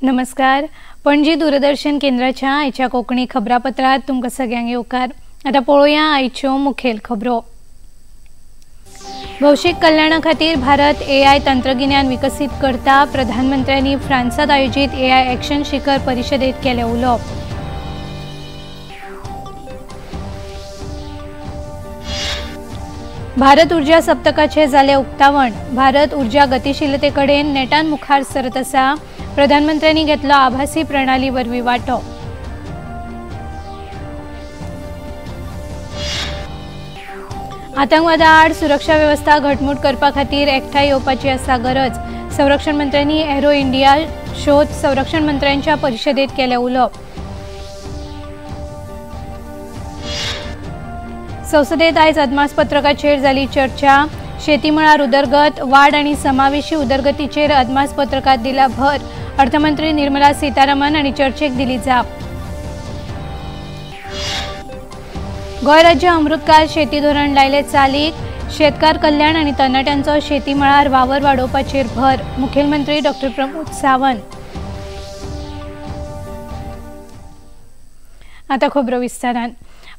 नमस्कार, पणजी दूरदर्शन केंद्राच्या आयच्या कोंकणी खबरापत्रात तुमकां सगळ्यांक येवकार। आतां पळोवया आयच्यो मुखेल खबरो। भौशीक कल्याणा खातीर भारत एआय तंत्रगिन्यान विकसीत करता, प्रधानमंत्र्यांनी फ्रांसात आयोजित एआय एक्शन शिखर परिषदेत केलें उलोवप। भारत ऊर्जा सप्तकाचे जालें उक्तावण, भारत ऊर्जा गतिशीलते कडेन नेटान मुखार सरत आसा, प्रधानमंत्र्यांनी घेतलो आभासी प्रणाली वरवीं वांटो। आतंकवादा आड सुरक्षा वेवस्था घटमूट करपा खातीर एकठांय येवपाची आसा गरज, संरक्षण मंत्र्यांनी एरो इंडिया शोध संरक्षण मंत्र्यांच्या परिषदेत केलें उलोवप। संसदेत आयज अदमासपत्रकाचेर जाली चर्चा, शेती मळार उदरगत वाड आनी समावेशी उदरगतीचेर अदमासपत्रकात दिला भर, अर्थमंत्री निर्मला सीतारामन आनी चर्चेक दिली जाप। गोंय राज्य अमृतकाल शेती धोरण लायले चालीक, शेतकार कल्याण आनी तरणाट्यांचो शेती मळार वावर वाडोवपाचेर भर, मुखेलमंत्री डॉक्टर प्रमोद सावंत। आतां खबरो विस्तारान।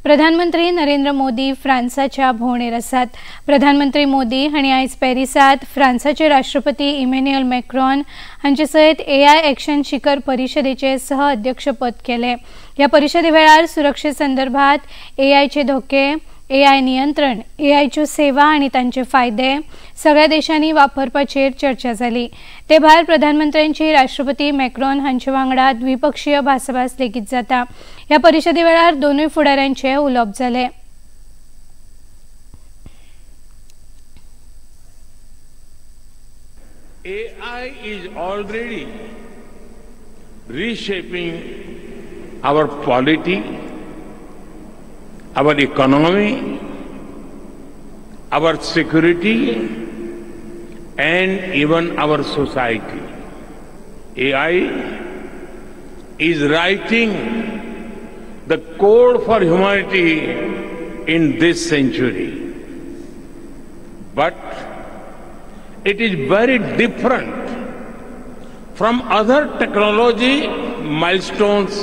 प्रधानमंत्री नरेंद्र मोदी फ्रांसाच्या भोंवडेर आसात। प्रधानमंत्री मोदी हांणी आयज पॅरिसांत फ्रांसाचे राष्ट्रपती इमॅन्युएल मॅक्रॉन हांचे सयत एआय एक्शन शिखर परिषदेचे सह अध्यक्षपद केलें। ह्या परिषदे वेळार सुरक्षे संदर्भात एआयचे धोके, एआय नियंत्रण, एआयच्यो सेवा आनी तांचे फायदे सगळ्या देशांनी वापरपाचेर चर्चा जाली। ते भायर प्रधानमंत्र्यांची राष्ट्रपती मॅक्रॉन हांचे वांगडा द्विपक्षीय भासाभास लेगीत जाता। ह्या परिषदे वेळार दोनूय फुडाऱ्यांचे उलोवप जालें। AI is already reshaping our polity, our economy, our security, and even our society. AI is writing the code for humanity in this century. But it is very different from other technology milestones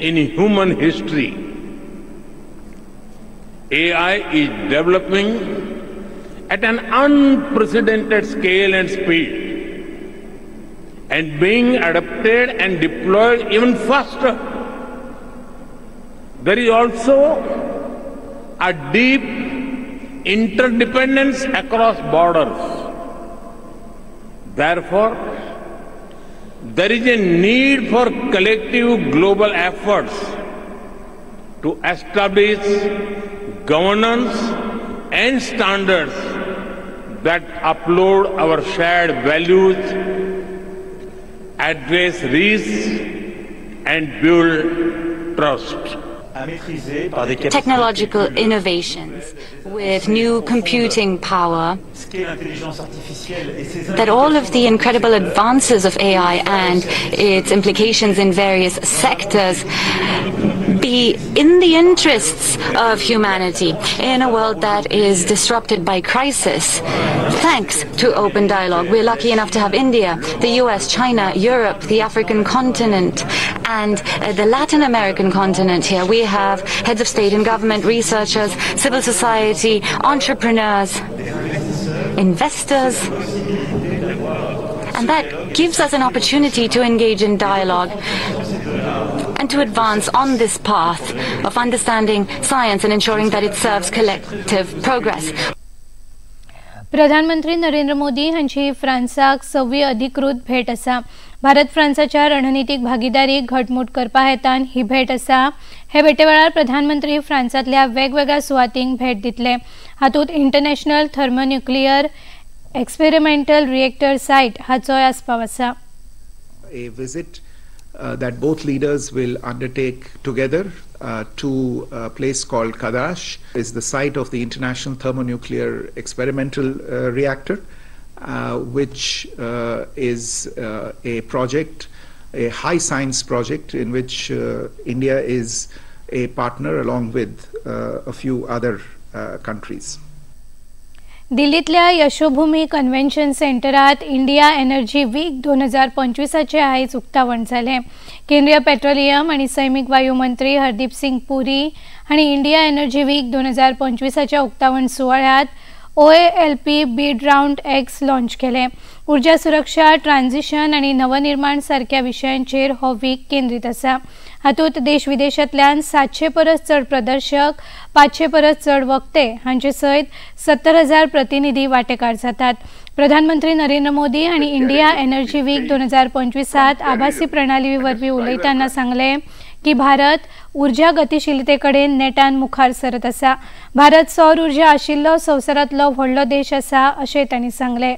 in human history. AI is developing at an unprecedented scale and speed, and being adopted and deployed even faster. There is also a deep interdependence across borders. Therefore, there is a need for collective global efforts to establish governance and standards that uphold our shared values, address risks, and build trust. Technological innovations with new computing power, that all of the incredible advances of AI and its implications in various sectors be in the interests of humanity in a world that is disrupted by crisis. Thanks to open dialogue, we're lucky enough to have India, the US, China, Europe, the African continent, and the Latin American continent here. We have heads of state and government, researchers, civil society, entrepreneurs, investors, and that gives us an opportunity to engage in dialogue and to advance on this path of understanding science and ensuring that it serves collective progress. प्रधानमंत्री नरेंद्र मोदी हांची फ्रांसाक सव्वी अधिकृत भेट आसा। भारत फ्रांसाच्या रणनितीक भागीदारीक घटमूट करपा हेतान ही भेट आसा। हे भेटे वेळार प्रधानमंत्री फ्रांसांतल्या वेगवेगळ्या सुवातींक भेट दितले। हातूंत international thermonuclear experimental reactor site हाचोय आस्पाव आसा। A visit that both leaders will undertake together to a place called Cadarache, is the site of the International Thermonuclear Experimental Reactor, which is a project, a high science project in which India is a partner along with a few other countries. दिल्लीतल्या Yashobhumi convention सेंटरात India energy week 2025 आयज उक्तावण जालें. केंद्रीय petroleum आनी सैमीक वायू मंत्री हरदीप सिंग पुरी हांणी इंडिया एनर्जी वीक 2025 उक्तावण सुवाळ्यात OALP bid round X launch केलें. ऊर्जा सुरक्षा, ट्रान्झिशन आनी नवनिर्माण सारक्या विशयांचेर हो वीक केंद्रीत आसा. हातूंत देश विदेशांतल्यान 700 परस चड प्रदर्शक, 500 परस चड वक्ते हांचे सयत 70,000 प्रतिनिधी वांटेकार जातात. प्रधानमंत्री नरेंद्र मोदी हांणी इंडिया एनर्जी वीक 2025 आभासी प्रणाली वरवीं उलयतना सांगलें की भारत ऊर्जा गतिशीलते कडेन नेटान मुखार सरत आसा. भारत सौर ऊर्जा आशिल्लो संवसारांतलो व्हडलो देश आसा अशें तांणी सांगलें.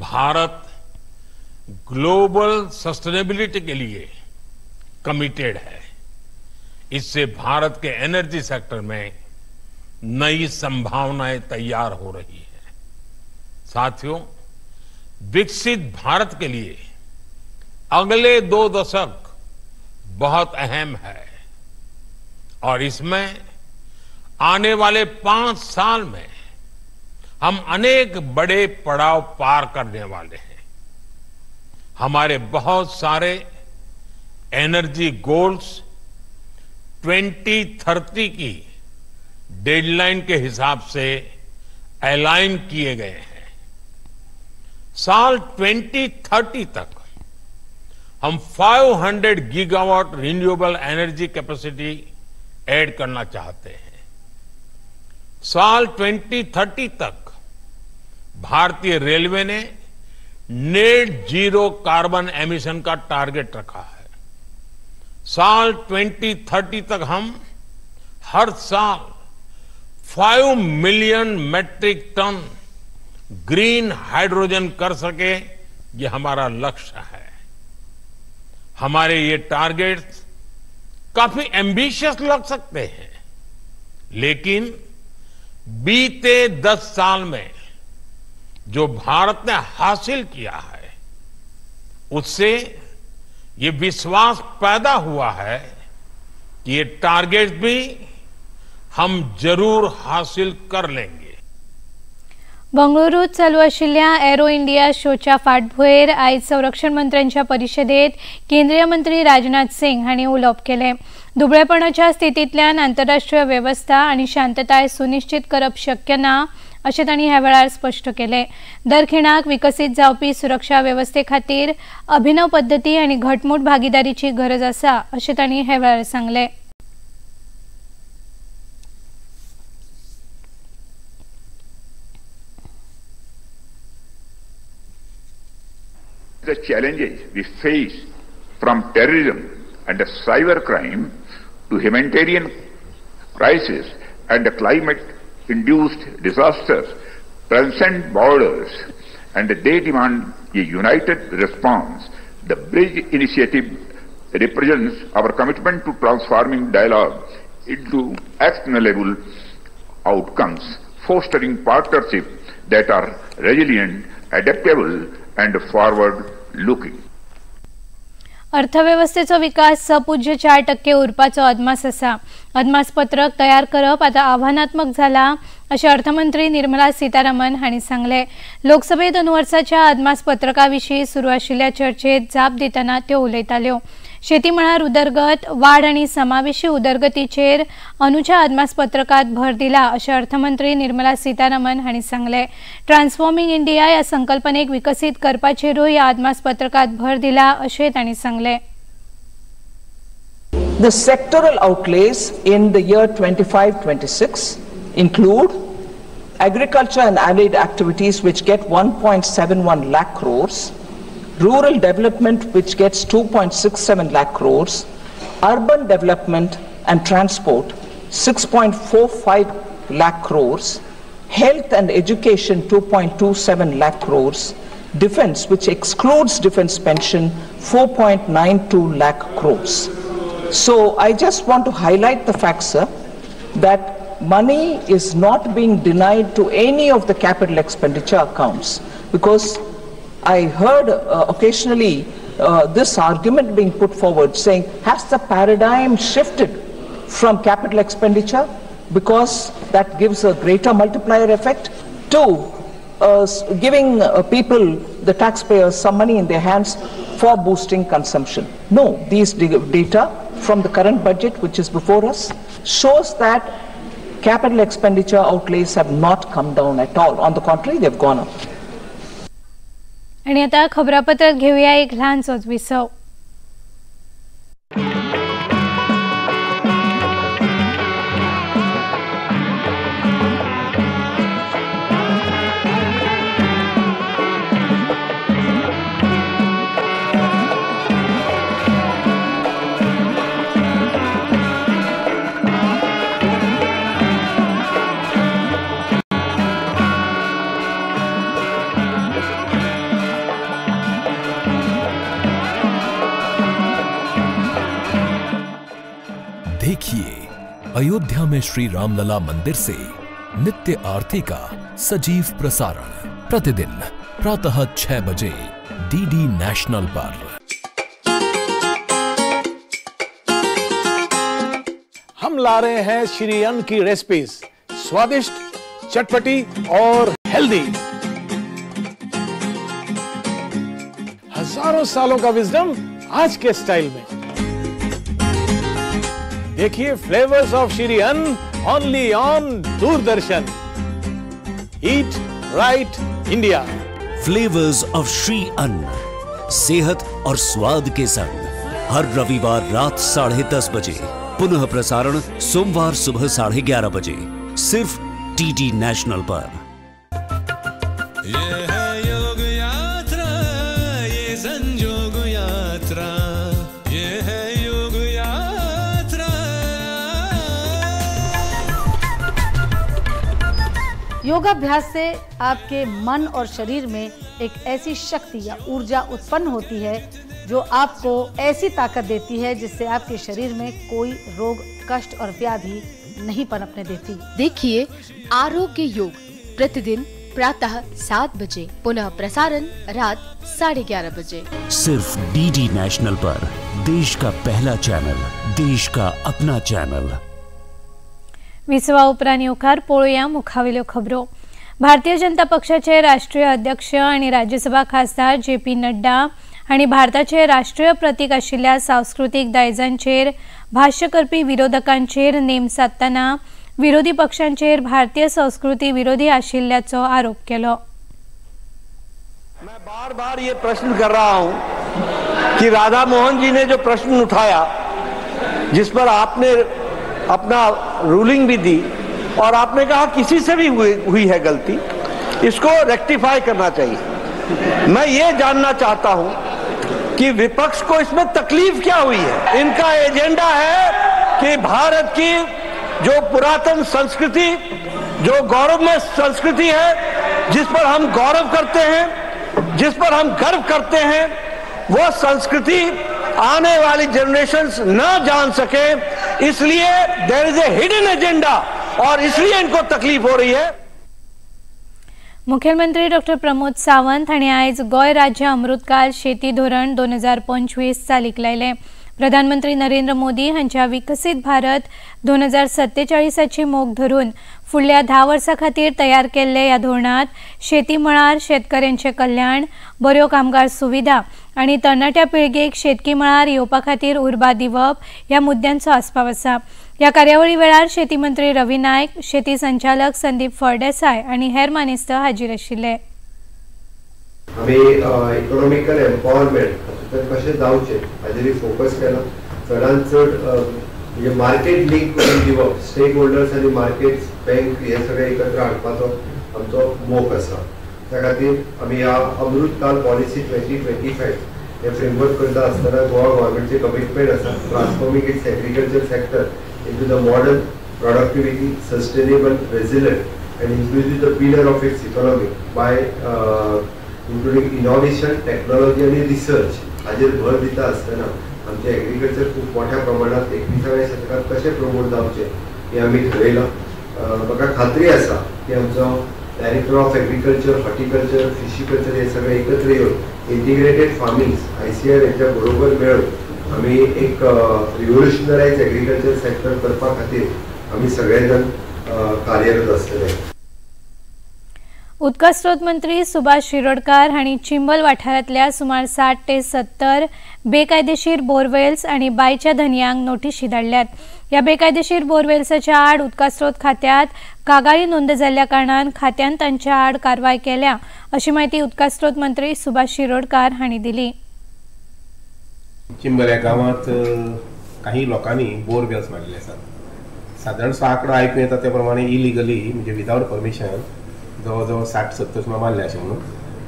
भारत ग्लोबल सस्टेनेबिलिटी के लिए कमिटेड है. इससे भारत के एनर्जी सेक्टर में नई संभावनाएं तैयार हो रही है. साथियों, विकसित भारत के लिए अगले 2 दशक बहुत अहम है और इसमें आने वाले 5 साल में हम अनेक बड़े पड़ाव पार करने वाले हैं. हमारे बहुत सारे एनर्जी गोल्स 2030 की डेडलाइन के हिसाब से अलाइन किए गए हैं. साल 2030 तक हम 500 gigawatt renewable energy capacity add करना चाहते हैं. साल 2030 तक भारतीय रेलवे ने नेट जीरो कार्बन एमिशन का टारगेट रखा है. साल 2030 तक हम हर साल 5 million metric ton green hydrogen कर सके, ये हमारा लक्ष्य है. हमारे ये टारगेट्स काफी एम्बिशियस लग सकते हैं, लेकिन बीते 10 साल में जो भारत ने हासिल किया है उससे ये विश्वास पैदा हुआ है कि ये टारगेट भी हम जरूर हासिल कर लेंगे. बंगळुरूत चालू आशिल्ल्या एरो इंडिया शोच्या फाटभुंयेर आयज संरक्षण मंत्र्यांच्या परिशदेत केंद्रीय मंत्री राजनाथ सिंग हांणी उलोवप केलें. दुबळेपणाच्या स्थितींतल्यान आंतरराष्ट्रीय वेवस्था आनी शांतताय सुनिश्चित करप शक्य ना अशें तांणी ह्या वेळार स्पश्ट केलें. दर खिणाक विकसीत जावपी सुरक्षा वेवस्थे खातीर अभिनव पद्दती आनी घटमूट भागीदारीची गरज आसा अशें तांणी ह्या वेळार सांगलें. The challenges we face from terrorism and the cyber crime to humanitarian crisis and the climate-induced disasters transcend borders, and they demand a united response. The Bridge Initiative represents our commitment to transforming dialogue into actionable outcomes, fostering partnerships that are resilient, adaptable, and forward-looking. अर्थवेवस्थेचो विकास 6.4% उरपाचो अदमास आसा. अदमासपत्रक तयार करप आतां आव्हानात्मक जाला अशें अर्थमंत्री निर्मला सीतारामन हांणी सांगलें. लोकसभेत अंदू वर्साच्या अदमासपत्रका विशीं सुरू आशिल्ल्या चर्चेत जाप दितना त्यो उलयताल्यो. शेती मळार उदरगत, वाड आनी समावेशी उदरगतीचेर अंदूच्या अदमासपत्रकांत भर दिला अशें अर्थमंत्री निर्मला सीतारामन हांणी सांगलें. ट्रान्सफॉर्मिंग इंडिया ह्या संकल्पनेक विकसीत करपाचेरूय ह्या अदमासपत्रकांत भर दिला अशें तांणी सांगलें. The sectoral outlays in the year 25-26 include agriculture and allied activities, which get 1.71 lakh crores, rural development, which gets 2.67 lakh crores, urban development and transport, 6.45 lakh crores, health and education, 2.27 lakh crores, defense, which excludes defense pension, 4.92 lakh crores. So I just want to highlight the fact, sir, that money is not being denied to any of the capital expenditure accounts, because I heard occasionally this argument being put forward saying, has the paradigm shifted from capital expenditure, because that gives a greater multiplier effect, to giving people, the taxpayers, some money in their hands for boosting consumption. No, these data from the current budget, which is before us, shows that capital expenditure outlays have not come down at all. On the contrary, they've gone up. आणि आता खबरापत्रात घेऊया एक ल्हानसोच विसव. देखिए अयोध्या में श्री रामलला मंदिर से नित्य आरती का सजीव प्रसारण प्रतिदिन प्रातः 6 बजे डीडी नेशनल पर। हम ला रहे हैं श्री अन्न की रेसिपीज, स्वादिष्ट, चटपटी और हेल्दी। हजारों सालों का विजडम आज के स्टाइल में। देखिए flavours of Shri Anna only on Doordarshan. Eat right India. Flavours of Shri Anna, सेहत और स्वाद के संग, हर रविवार रात 10:30 बजे, पुनः प्रसारण सोमवार सुबह 11:30 बजे, सिर्फ डीडी नेशनल पर। ये है योग यात्रा, ये संजोग यात्रा, ये है योग यात्रा। योगाभ्यास से आपके मन और शरीर में एक ऐसी शक्ति या ऊर्जा उत्पन्न होती है जो आपको ऐसी ताकत देती है जिससे आपके शरीर में कोई रोग, कष्ट और व्याधि नहीं पनपने देती। देखिए आरोग्य योग प्रतिदिन प्रातः 7 बजे, पुनः प्रसारण रात 11:30 बजे, सिर्फ डीडी नेशनल पर। देश का पहला चैनल, देश का अपना चैनल। विसवा उपरांत येवकार पळोवया मुखावेल्यो खबरो। भारतीय जनता पक्षाचे राष्ट्रीय अध्यक्ष आणि राज्यसभा खासदार जे पी नड्डा आणि भारताचे राष्ट्रीय प्रतीक आशिल्ल्या सांस्कृतीक दायजांचेर भाष्य करपी विरोधकांचेर नेम सादतना विरोधी पक्षांचेर भारतीय संस्कृती विरोधी आशिल्ल्याचो आरोप केलो। मैं बार बार ये प्रश्न कर रहा हूं कि राधा मोहन जी ने जो प्रश्न उठाया, जिस पर आपने अपना रूलिंग भी दी और आपने कहा किसी से भी हुई है गलती, इसको रेक्टिफाई करना चाहिए। मैं ये जानना चाहता हूं कि विपक्ष को इसमें तकलीफ क्या हुई है। इनका एजेंडा है कि भारत की जो पुरातन संस्कृति, जो गौरवमय संस्कृति है, जिस पर हम गौरव करते हैं, जिस पर हम गर्व करते हैं, वो संस्कृति आने वाली जनरेशंस ना जान सके, इसलिए there is a hidden agenda और इसलिए इनको तकलीफ हो रही है। मुख्यमंत्री डॉक्टर प्रमोद सावंत हांणी आयज गोंय राज्य अमृतकाल शेती धोरण 2025 चालीक लायलें। प्रधानमंत्री नरेंद्र मोदी हांच्या विकसीत भारत 2047 मोख धरून फुडल्या 10 वर्सां खातीर तयार केल्ले ह्या धोरणांत शेती मळार शेतकऱ्यांचें कल्याण, बऱ्यो कामगार सुविधा आनी तरणाट्या पिळगेक शेतकी मळार येवपा खातीर उर्बा दिवप ह्या मुद्द्यांचो आस्पाव आसा। ह्या कार्यावळी वेळार शेती मंत्री रवी नायक, शेती संचालक संदीप फळदेसाय आनी हेर मानेस्त हाजीर आशिल्ले। आमी इकॉनॉमिकल एम्पावरमेंट कशें जावचें हाजेर फोकस केला। चडान चड म्हणजे मार्केट लिंक करून दिवप, स्टेक होल्डर्स आनी मार्केट्स, बँक हे सगळे एकत्र हाडपाचो आमचो मोख आसा। त्या खातीर आमी ह्या अमृत काल पॉलिसी 2025 हे फ्रेमवर्क करता आसतना गोवा गव्हर्मेंटचें कमिटमेंट आसा transforming its agriculture sector into the modern productivity, sustainable, resilient and inclusive the pillar of its economy by including innovation, technology आनी रिसर्च हाजेर भर दिता आसतना आमचें एग्रीकल्चर खूब मोठ्या प्रमाणात 21व्या शतकांत कशें प्रमोट जावचें हें आमी ठरयलां. म्हाका खात्री आसा की आमचो director of agriculture, horticulture, fishiculture हे सगळे एकत्र येवन इंटिग्रेटेड फार्मिंग ICR हेंच्या बरोबर मेळून आमी एक रिव्होल्युशनरायज एग्रीकल्चर सेक्टर करपा खातीर आमी सगळे जाण कार्यरत आसतले. उदका स्रोत मंत्री सुभाष शिरोडकार हांणी चिंबल वाठारांतल्या सुमार 60 ते 70 बेकायदेशीर बोरवेल्स आनी बांयच्या धनयांक नोटिशी धाडल्यात. ह्या बेकायदेशीर बोरवेल्साच्या आड उदका स्रोत खात्यांत कागाळी नोंद जाल्ल्या कारणान खात्यान तांच्या आड कारवाय केल्या अशी म्हायती उदका स्रोत मंत्री सुभाष शिरोडकार हांणी दिली. चिंबल ह्या गांवांत काही लोकांनी बोरवेल्स मारलेले आसात. सादारणसो आंकडो आयकूं येता त्या प्रमाणे इलिगली म्हणजे विदावट परमिशन जवळ जवळ 60-70 सुमार मारले अशें म्हणून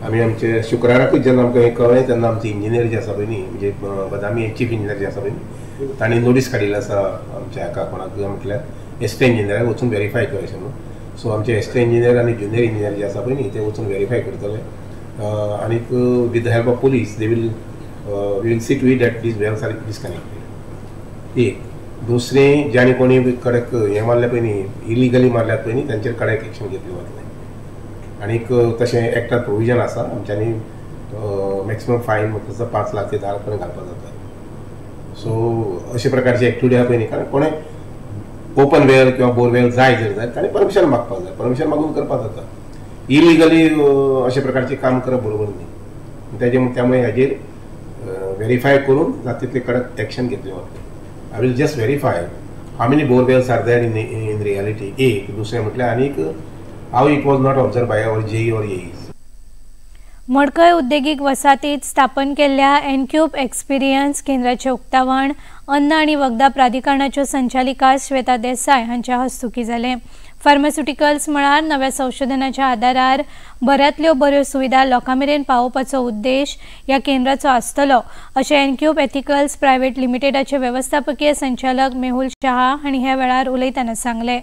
आमी आमचे शुक्राराकूच जेन्ना आमकां हें कळ्ळें तेन्ना आमचे इंजिनियर जे आसा पळय न्ही, म्हणजे बदामी चीफ इंजिनियर जे आसा पळय न्ही, तांणी नोटीस काडिल्ली आसा आमच्या हाका कोणाक म्हटल्यार एसिस्टंट इंजिनियराक वचून वेरीफाय कर अशें म्हणून. सो आमचे एसिस्टंट इंजिनियर आनी ज्युनियर इंजिनियर जे आसा पळय न्ही ते वचून वेरीफाय करतले आनीक with the help of police they will we will see to it that these wells are disconnected. एक दुसरें ज्याणी कोणी कडक हें मारलें पळय न्ही, इलिगली मारल्यात पळय न्ही, तांचेर कडक एक्शन घेतली वतलें. आनीक तशें एक्टान प्रोविजन आसा आमच्यांनी मॅक्सिमम फायन म्हाका 5 लाख ते 10 लाख पर्यंत घालपाक जाता. सो अशे प्रकारची एक्टिविटी आहा पळय न्ही, कारण कोणें ओपन वेल किंवा बोरवेल जाय जर जाय ताणें परमिशन मागपाक जाय, परमिशन मागून करपाक जाता. इलिगली अशे प्रकारचें काम करप बरोबर न्ही, तेजे त्यामुळे हाजेर वेरीफाय करून जाता तितलें कडक एक्शन घेतलें वतलें. I will just verify how many borewells are there in reality एक दुसरें म्हटल्यार आनीक how it was not observed by our JE or AEs. Madkai उद्देगीक वसाहतीत स्थापन केल्ल्या एनक्यूब एक्सपिरियन्स केंद्राचे उक्तावण अन्न आनी वखदां प्राधिकरणाच्यो संचालिका श्वेता देसाय हांच्या हस्तुकीं जालें. फार्मास्युटिकल्स मळार नव्या संशोधनाच्या आदारार बऱ्यांतल्यो बऱ्यो सुविधा लोकां मेरेन पावोवपाचो उद्देश ह्या केंद्राचो आसतलो अशें एनक्यूब एथिकल्स प्रायव्हेट लिमिटेडाचे वेवस्थापकीय संचालक मेहुल शहा हांणी ह्या वेळार उलयतना सांगलें.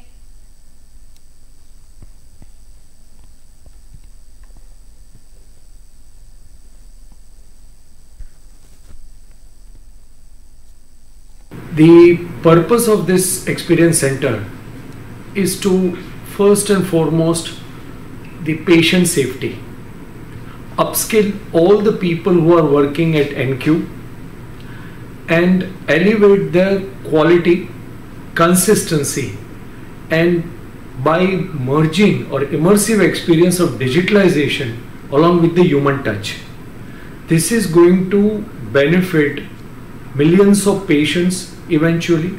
The purpose of this experience center is to first and foremost the patient safety, upskill all the people who are working at Encube and elevate their quality, consistency, and by merging or immersive experience of digitalization along with the human touch. This is going to benefit millions of patients eventually,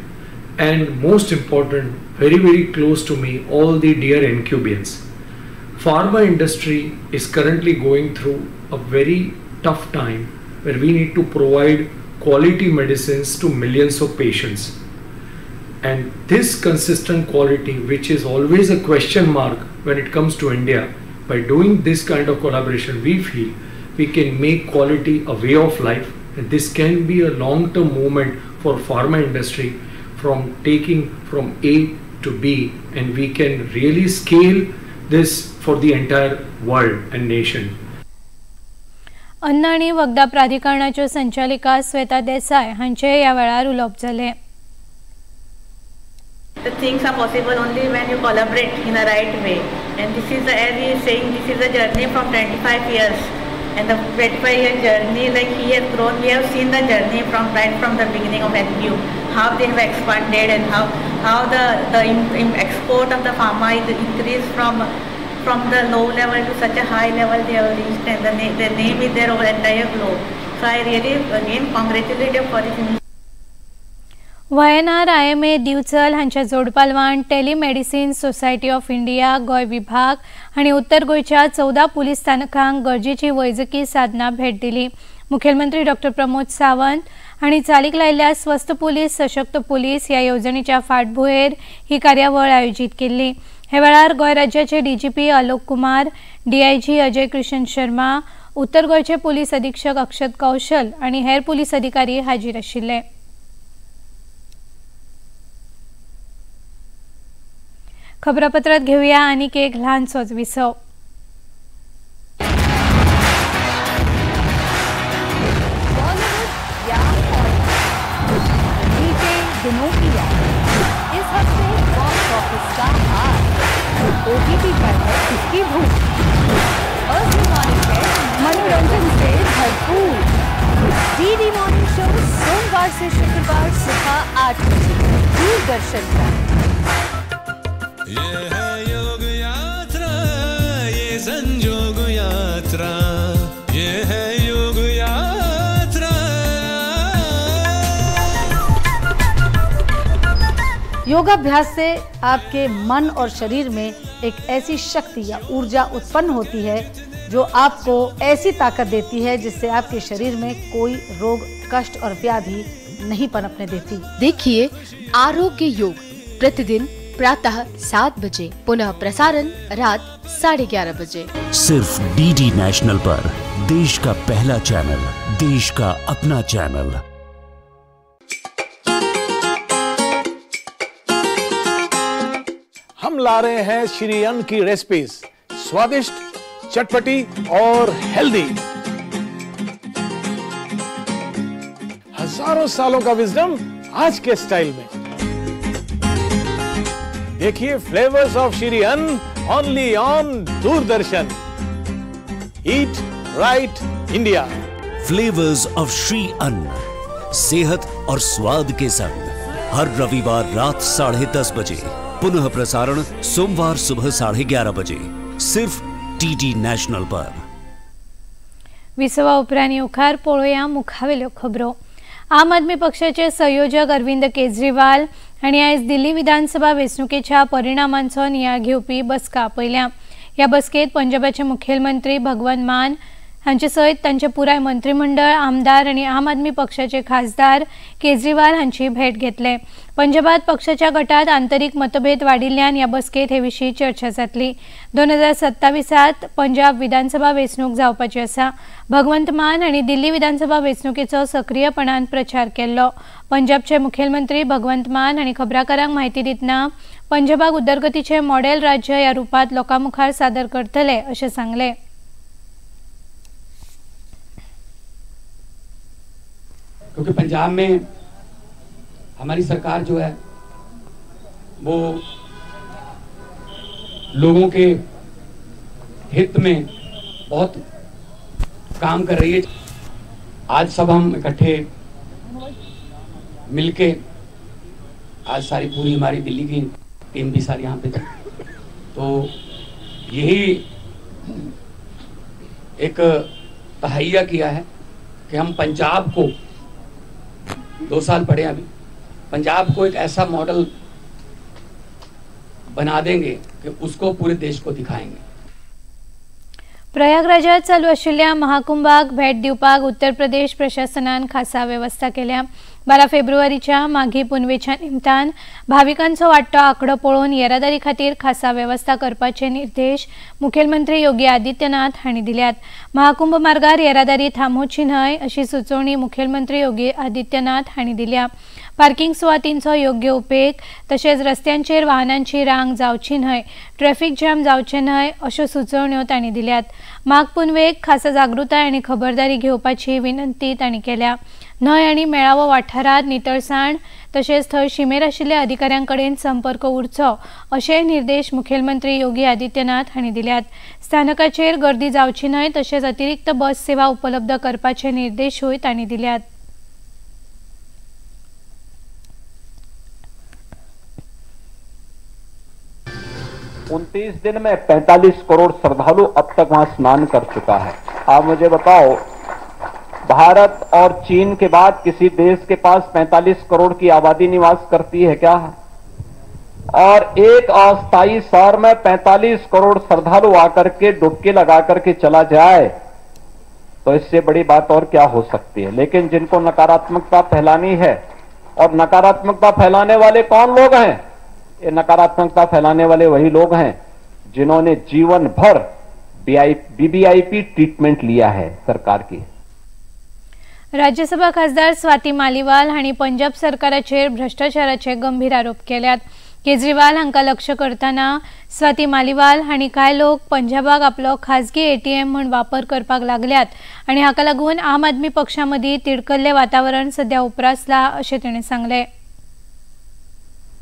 and most important, very very close to me, all the dear Encubians. Pharma industry is currently going through a very tough time where we need to provide quality medicines to millions of patients, and this consistent quality, which is always a question mark when it comes to India, by doing this kind of collaboration we feel we can make quality a way of life, and this can be a long-term movement for pharma industry from taking from A to B, and we can really scale this for the entire world and nation. अन्न आनी वखदां प्राधिकरणाच्यो संचालिका श्वेता देसाय हांचे ह्या वेळार उलोवप जालें. The things are possible only when you collaborate in the right way, and this is, as he is saying, this is a journey from 25 years. And the 25-year journey, like he has grown, we have seen the journey from right from the beginning of Encube, how they have expanded and how the export of the pharma is increased from the low level to such a high level they have reached, and the name is there over the entire globe. So I really again congratulate you for this initiative. YNR IMA Divchal हांच्या जोडपालवान telemedicine society of India Goa विभाग आनी उत्तर गोंयच्या 14 police स्थानकांक गरजेची वैजकी साधनां भेट दिली. मुखेलमंत्री डॉक्टर प्रमोद सावंत हांणी चालीक लायिल्ल्या स्वस्थ पुलीस सशक्त पुलीस ह्या येवजणेच्या फाटभुंयेर ही कार्यावळ आयोजीत केल्ली. हे वेळार गोंय राज्याचे डीजीपी आलोक कुमार, डीआयजी अजय कृष्ण शर्मा, उत्तर गोंयचे पुलीस अधीक्षक अक्षत कौशल आनी हेर पुलीस अधिकारी हाजीर आशिल्ले। खबरापत्रात घेऊया आनीक एक ल्हानसोच विसव। इस हफ्ते बॉक्स ऑफिस का हाल, ओटीटी पर है किसकी भूख, अजमानित है मनोरंजन से भरपूर। डीडी मॉर्निंग शो सोमवार से शुक्रवार सुबह 8 बजे दूरदर्शन पर। ये है योग यात्रा, ये संजोग यात्रा, ये है योग यात्रा। योगाभ्यास से आपके मन और शरीर में एक ऐसी शक्ति या ऊर्जा उत्पन्न होती है जो आपको ऐसी ताकत देती है जिससे आपके शरीर में कोई रोग, कष्ट और व्याधि नहीं पनपने देती। देखिए आरोग्य योग प्रतिदिन प्रातः 7 बजे, पुनः प्रसारण रात 11:30 बजे, सिर्फ डीडी नेशनल पर। देश का पहला चैनल, देश का अपना चैनल। हम ला रहे हैं श्री अन्न की रेसिपीज, स्वादिष्ट, चटपटी और हेल्दी। हजारों सालों का विजडम आज के स्टाइल में। देखिए flavours of Shri Anna only on Doordarshan. Eat right India. Flavours of Shri Anna, सेहत और स्वाद के संग, हर रविवार रात 10:30 बजे, पुनः प्रसारण सोमवार सुबह 11:30 बजे, सिर्फ डीडी नेशनल पर। विसवा उपरांत मुखार पळोवया मुखावेल्यो खबरो। आम आदमी पक्षाचे संयोजक अरविंद केजरीवाल हांणी आयज दिल्ली विधानसभा वेंचणुकेच्या परिणामांचो नियाळ घेवपी बसका आपयल्या। ह्या बसकेत पंजाबाचे मुखेलमंत्री भगवंत मान हांचे सयत तांचे पुराय मंत्रिमंडळ, आमदार आनी आम आदमी पक्षाचे खासदार केजरीवाल हांची भेट घेतले। पंजाबात पक्षाच्या गटात आंतरिक मतभेद वाडिल्ल्यान ह्या बसकेत हे विशीं चर्चा जातली। 2027 पंजाब विधानसभा वेंचणूक जावपाची आसा। भगवंत मान हांणी दिल्ली विधानसभा वेंचणुकेचो सक्रियपणान प्रचार केल्लो। पंजाबचे मुखेलमंत्री भगवंत मान हांणी खबराकारांक म्हायती दितना पंजाबाक उदरगतीचे मॉडेल राज्य ह्या रुपात लोकां मुखार सादर करतले अशें सांगलें। क्योंकि पंजाब में हमारी सरकार जो है वो लोगों के हित में बहुत काम कर रही है। आज सब हम इकट्ठे मिलके, आज सारी पूरी हमारी दिल्ली की टीम भी सारी यहाँ पे थी, तो यही एक तहैया किया है कि हम पंजाब को 2 साल पड़े अभी, पंजाब को एक ऐसा मॉडल बना देंगे कि उसको पूरे देश को दिखाएंगे। प्रयागराजात चालू आशिल्ल्या महाकुंभाक भेट दिवपाक उत्तर प्रदेश प्रशासनान खासा वेवस्था केल्या। 12 फेब्रुवारीच्या माघी पुनवेच्या निमतान भाविकांचो वाडटो आंकडो पळोवन येरादारी खातीर खासा वेवस्था करपाचे निर्देश मुखेलमंत्री योगी आदित्यनाथ हांणी दिल्यात। महाकुंभ मार्गार येरादारी थांबोवची न्हय अशी सुचोवणी मुखेलमंत्री योगी आदित्यनाथ हांणी दिल्या। पार्किंग सुवातींचो योग्य उपेग तशेंच रस्त्यांचेर वाहनांची रांग जावची न्हय, ट्रॅफिक जॅम जावचें न्हय अश्यो सुचोवण्यो तांणी दिल्यात। माघ पुनवेक खासा जागृताय आनी खबरदारी घेवपाची विनंती तांणी केल्या। न्हंय आनी मेळावो वाठारांत नितळसाण तशेंच थंय शिमेर आशिल्ल्या अधिकाऱ्यां कडेन संपर्क उरचो अशेय निर्देश मुखेलमंत्री योगी आदित्यनाथ हांणी दिल्यात। स्थानकाचेर गर्दी जावची न्हय तशेंच अतिरिक्त बस सेवा उपलब्ध करपाचे निर्देशूय तांणी दिल्यात। उनतीस दिन में 45 करोड़ श्रद्धालु अब तक वहां स्नान कर चुका है। आप मुझे बताओ, भारत और चीन के बाद किसी देश के पास 45 करोड़ की आबादी निवास करती है क्या? और एक अस्थायी शहर में 45 करोड़ श्रद्धालु आकर के डुबकी लगा करके चला जाए तो इससे बड़ी बात और क्या हो सकती है। लेकिन जिनको नकारात्मकता फैलानी है, और नकारात्मकता फैलाने वाले कौन लोग हैं? ये नकारात्मकता फैलाने वाले वही लोग हैं जिन्होंने जीवन भर बीबीआईपी ट्रीटमेंट लिया है सरकार की। राज्यसभा खासदार स्वाती मालीवाल हांणी पंजाब सरकाराचेर भ्रष्टाचाराचे गंभीर आरोप केल्यात। केजरीवाल हांकां लक्ष करतना स्वाती मालीवाल हांणी कांय लोक पंजाबाक आपलो खाजगी एटीएम म्हूण वापर करपाक लागल्यात आनी हाका लागून आम आदमी पक्षा मदीं तिडकल्लें वातावरण सध्या उप्रासलां अशें ताणें सांगलें।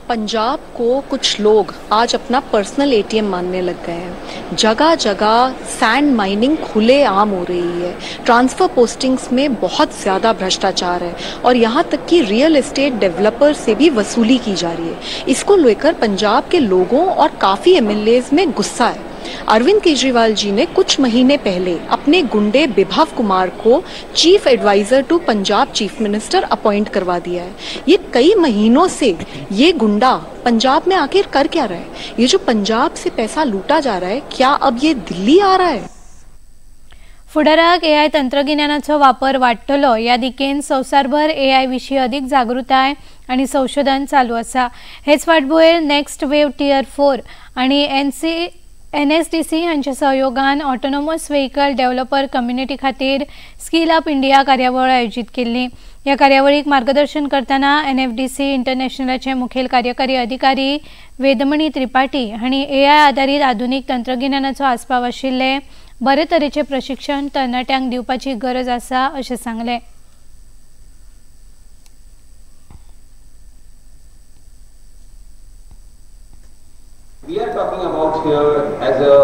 पंजाब को कुछ लोग आज अपना पर्सनल एटीएम मानने लग गए हैं। जगह जगह सैंड माइनिंग खुले आम हो रही है, ट्रांसफ़र पोस्टिंग्स में बहुत ज़्यादा भ्रष्टाचार है और यहाँ तक कि रियल एस्टेट डेवलपर से भी वसूली की जा रही है। इसको लेकर पंजाब के लोगों और काफ़ी एमएलएज में गुस्सा है। अरविंद केजरीवाल जी ने कुछ महीने पहले अपने गुंडे विभव कुमार को chief adviser to Punjab chief minister appoint करवा दिया है। ये कई महीनों से ये गुंडा पंजाब में आखिर कर क्या रहा है? ये जो पंजाब से पैसा लूटा जा रहा है, क्या अब ये दिल्ली आ रहा है? फुडाराक एआय तंत्रगिन्यानाचो वापर वाडटलो ह्या दिकेन संवसारभर एआय विशीं अदीक जागृताय आनी संशोधन चालू आसा। हेच फाटभुंयेर नेक्स्ट वेव टियर 4 आनी एनएसडीसी हांच्या सहयोगान ऑटोनॉमस व्हेकल डेव्हलपर कम्युनिटी खातीर स्किल अप इंडिया कार्यावळ आयोजीत केल्ली। ह्या कार्यावळीक मार्गदर्शन करतना एनएफडीसी इंटरनॅशनलाचे मुखेल कार्यकारी अधिकारी वेदमणी त्रिपाठी हांणी एआय आदारीत आधुनीक तंत्रगिन्यानाचो आस्पाव आशिल्ले बरे तरेचे प्रशिक्षण तरणाट्यांक दिवपाची गरज आसा अशें सांगलें। We are talking about here as a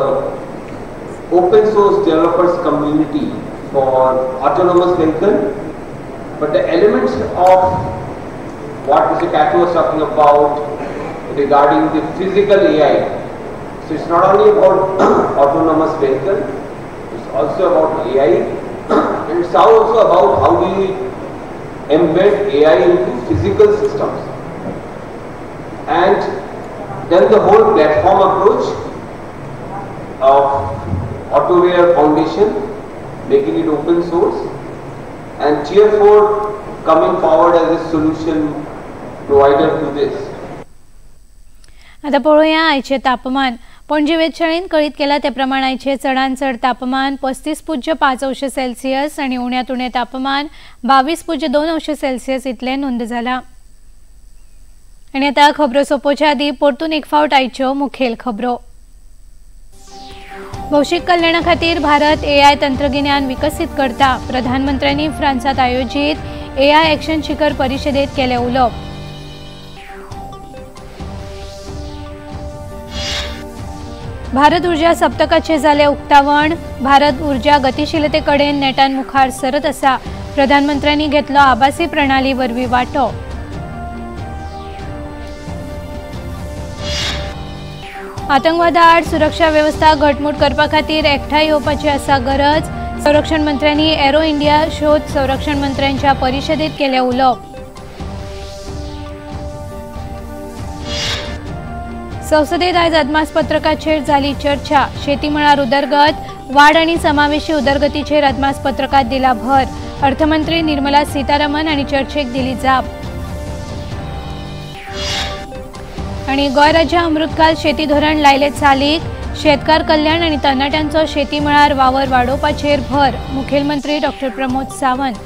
open source developers community for autonomous vehicle, but the elements of what Mr. Kathu was talking about regarding the physical AI. So it's not only about autonomous vehicle, it's also about AI, and it's also about how do we embed AI into physical systems. And then the whole platform approach of AutoWare Foundation, making it open source, and Tier 4 coming forward as a solution provider to this. आता पळोवया आयचें तापमान। पणजी वेधशाळेन कळीत केला ते प्रमाण आयचें चडांत चड तापमान 35.5 अंश सेल्सियस आनी उण्यांत उणें तापमान 22.2 अंश सेल्सियस इतलें नोंद जालां। आनी आतां खबरो सोंपोवच्या आदीं परतून एक फावट आयच्यो मुखेल खबरो। भौशीक कल्याणा खातीर भारत एआय तंत्रगिन्यान विकसीत करता, प्रधानमंत्र्यांनी फ्रांसांत आयोजीत एआय एक्शन शिखर परिशदेंत केलें उलोवप। भारत ऊर्जा सप्तकाचें जालें उक्तावण, भारत ऊर्जा गतिशीलते कडेन नेटान मुखार सरत आसा, प्रधानमंत्र्यांनी घेतलो आभासी प्रणाली वरवीं वांटो। आतंकवादा आड सुरक्षा वेवस्था घटमूट करपा खातीर एकठांय येवपाची आसा गरज, संरक्षण मंत्र्यांनी एरो इंडिया शोध संरक्षण मंत्र्यांच्या परिशदेंत केलें उलोवप। संसदेत आयज अदमासपत्रकाचेर जाली चर्चा, शेती मळार उदरगत, वाड आनी समावेशी उदरगतीचेर अदमासपत्रकांत दिला भर, अर्थमंत्री निर्मला सीतारामन हांणी चर्चेक दिली जाप। आनी गोंय राज्य अमृतकाल शेती धोरण लायले चालीक, शेतकार कल्याण आनी तरणाट्यांचो शेती मळार वावर वाडोवपाचेर भर, मुखेलमंत्री डॉक्टर प्रमोद सावंत।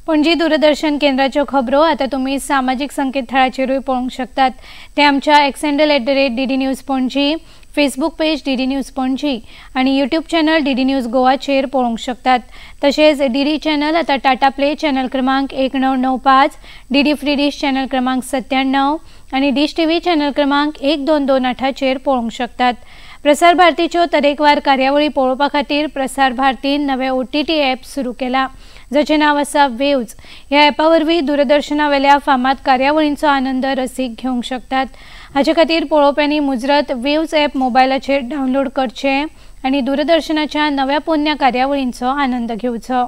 पणजी दूरदर्शन केंद्राच्यो खबरो आतां तुमी सामाजीक संकेतथळाचेरूय पळोवंक शकतात। ते आमच्या X handle @DD News Panaji, Facebook page DD News Panaji आनी यूट्यूब चॅनल डीडी न्यूज गोवाचेर पळोवंक शकतात। तशेंच डीडी चॅनल आतां टाटा प्ले चॅनल क्रमांक 1995, डीडी फ्री डिश चॅनल क्रमांक 97 आनी डिश टीव्ही चॅनल क्रमांक 1228चेर पळोवंक शकतात। प्रसार भारतीच्यो तरेकवार कार्यावळी पळोवपा खातीर प्रसार भारतीन नवे ओटीटी ॲप सुरू केला, जाचें नांव आसा वेव्ज। ह्या ॲपा वरवीं दूरदर्शनावेल्या फामाद कार्यावळींचो आनंद रसीक घेवंक शकतात। हाचे खातीर पळोवप्यांनी मुजरत वेव्ज ॲप मोबायलाचेर डावनलोड करचें आनी दूरदर्शनाच्या नव्या पोन्न्या कार्यावळींचो आनंद घेवचो।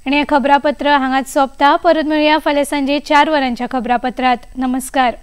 आनी हें खबरापत्र हांगाच सोंपता। परत मेळया फाल्यां सांजे 4 वरांच्या खबरापत्रांत। नमस्कार।